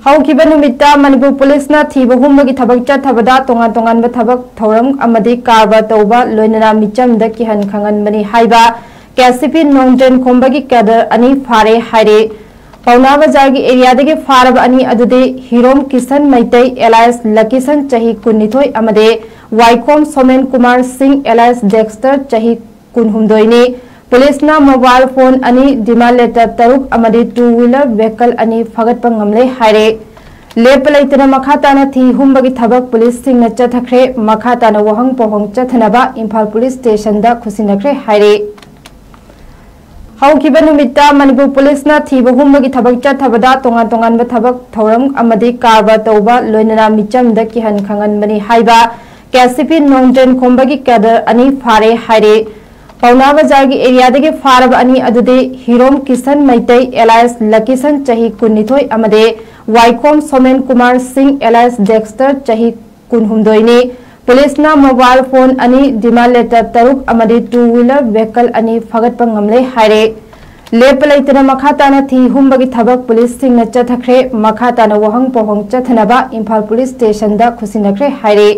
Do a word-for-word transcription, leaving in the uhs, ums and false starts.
ꯍꯧꯈꯤꯕ ꯅꯨꯃꯤꯠꯇ ꯃꯅꯤꯄꯨꯔ ꯄꯨꯂꯤꯁꯅ ꯊꯤꯕ ꯍꯨꯝꯕꯒꯤ ꯊꯕꯛ ꯆꯠꯊꯕꯗ ꯇꯣꯉꯥꯟ ꯇꯣꯉꯥꯟꯕ ꯊꯕꯛ ꯊꯧꯔꯝ ꯑꯃꯗꯤ ꯀꯔꯕꯥꯔ ꯇꯧꯕ, ꯂꯣꯏꯅꯅ ꯃꯤꯆꯝꯗ ꯀꯤꯍꯟ ꯈꯪꯍꯟꯕꯅꯤ ꯍꯥꯏꯕ ꯀꯦꯁꯤꯄꯤ ꯅꯣꯡꯗ꯭ꯔꯦꯟ ꯈꯣꯝꯕꯒꯤ ꯀꯦꯗꯔ ꯑꯅꯤ ꯐꯥꯔꯦ ꯍꯥꯏꯔꯦ꯫ ꯄꯥꯎꯅꯥ ꯕꯖꯥꯔꯒꯤ ꯑꯦꯔꯤꯌꯥꯗꯒꯤ ꯐꯥꯔꯕ ꯑꯅꯤ ꯑꯗꯨꯗꯤ ꯍꯤꯔꯣꯝ ꯀꯤꯁꯟ ꯃꯩꯇꯩ alias ꯂꯀꯤꯁꯟ ꯆꯍꯤ ꯀꯨꯟꯅꯤꯊꯣꯏ ꯑꯃꯗꯤ ꯋꯥꯏꯈꯣꯝ ꯁꯣꯃꯦꯟ ꯀꯨꯃꯥꯔ ꯁꯤꯡ alias ꯗꯦꯛꯁꯇꯔ ꯆꯍꯤ ꯀꯨꯟꯍꯨꯝꯗꯣꯏꯅꯤ꯫ ꯄꯨꯂꯤꯁꯅ ꯃꯣꯕꯥꯏꯜ ꯐꯣꯟ ꯑꯅꯤ, ꯗꯤꯃꯥꯟ ꯂꯦꯇꯔ ꯇꯔꯨꯛ ꯑꯃꯗꯤ ꯇꯨ ꯋꯤꯂꯔ ꯚꯦꯍꯤꯀꯜ ꯑꯅꯤ ꯐꯥꯒꯠꯄ ꯉꯝꯂꯦ ꯍꯥꯏꯔꯦ꯫ ꯂꯦꯞꯄ ꯂꯩꯇꯅ ꯃꯈꯥ ꯇꯥꯅ ꯊꯤ ꯍꯨꯝꯕꯒꯤ ꯊꯕꯛ ꯄꯨꯂꯤꯁꯁꯤꯡꯅ ꯆꯠꯊꯈ꯭ꯔꯦ꯫ ꯃꯈꯥ ꯇꯥꯅ ꯋꯥꯍꯪ ꯄꯥꯎꯍꯪ ꯆꯠꯊꯅꯕ ꯏꯝꯐꯥꯜ ꯄꯨꯂꯤꯁ ꯁ꯭ꯇꯦꯁꯟꯗ ꯈꯨꯠꯁꯤꯟꯅꯈ꯭ꯔꯦ ꯍꯥꯏꯔꯦ꯫ ꯍꯧꯈꯤꯕ ꯅꯨꯃꯤꯠꯇ ꯃꯅꯤꯄꯨꯔ ꯄꯨꯂꯤꯁꯅ ꯊꯤꯕ ꯍꯨꯝꯕꯒꯤ ꯊꯕꯛ ꯆꯠꯊꯕꯗ ꯇꯣꯉꯥꯟ ꯇꯣꯉꯥꯟꯕ ꯊꯕꯛ ꯊꯧꯔꯝ ꯑꯃꯗꯤ ꯀꯔꯕꯥꯔ ꯇꯧꯕ, ꯂꯣꯏꯅꯅ ꯃꯤꯆꯝꯗ ꯀꯤꯍꯟ ꯈꯪꯍꯟꯕꯅꯤ ꯍꯥꯏꯕ ꯀꯦꯁꯤꯄꯤ ꯅꯣꯡꯗ꯭ꯔꯦꯟ ꯈꯣꯝꯕꯒꯤ ꯀꯦꯗꯔ ꯑꯅꯤ ꯐꯥꯔꯦ ꯍꯥꯏꯔꯦ꯫ ꯄꯥꯎꯅꯥ ꯕꯖꯥꯔꯒꯤ ꯑꯦꯔꯤꯌꯥꯗꯒꯤ ꯐꯥꯔꯕ ꯑꯅꯤ ꯑꯗꯨꯗꯤ ꯍꯤꯔꯣꯝ ꯀꯤꯁꯟ ꯃꯩꯇꯩ alias ꯂꯀꯤꯁꯟ ꯆꯍꯤ ꯀꯨꯟꯅꯤꯊꯣꯏ ꯑꯃꯗꯤ ꯋꯥꯏꯈꯣꯝ ꯁꯣꯃꯦꯟ ꯀꯨꯃꯥꯔ ꯁꯤꯡ alias ꯗꯦꯛꯁꯇꯔ ꯆꯍꯤ ꯀꯨꯟꯍꯨꯝꯗꯣꯏꯅꯤ꯫ ꯄꯨꯂꯤꯁꯅ ꯃꯣꯕꯥꯏꯜ ꯐꯣꯟ ꯑꯅꯤ, ꯗꯤꯃꯥꯟ ꯂꯦꯇꯔ ꯇꯔꯨꯛ ꯑꯃꯗꯤ ꯇꯨ ꯋꯤꯂꯔ ꯚꯦꯍꯤꯀꯜ ꯑꯅꯤ ꯐꯥꯒꯠꯄ ꯉꯝꯂꯦ ꯍꯥꯏꯔꯦ꯫ ꯂꯦꯞꯄ ꯂꯩꯇꯅ ꯃꯈꯥ ꯇꯥꯅ ꯊꯤ ꯍꯨꯝꯕꯒꯤ ꯊꯕꯛ ꯄꯨꯂꯤꯁꯁꯤꯡꯅ ꯆꯠꯊꯈ꯭ꯔꯦ꯫ ꯃꯈꯥ ꯇꯥꯅ ꯋꯥꯍꯪ ꯄꯥꯎꯍꯪ ꯆꯠꯊꯅꯕ ꯏꯝꯐꯥꯜ ꯄꯨꯂꯤꯁ ꯁ꯭ꯇꯦꯁꯟꯗ ꯈꯨꯠꯁꯤꯟꯅꯈ꯭ꯔꯦ ꯍꯥꯏꯔꯦ꯫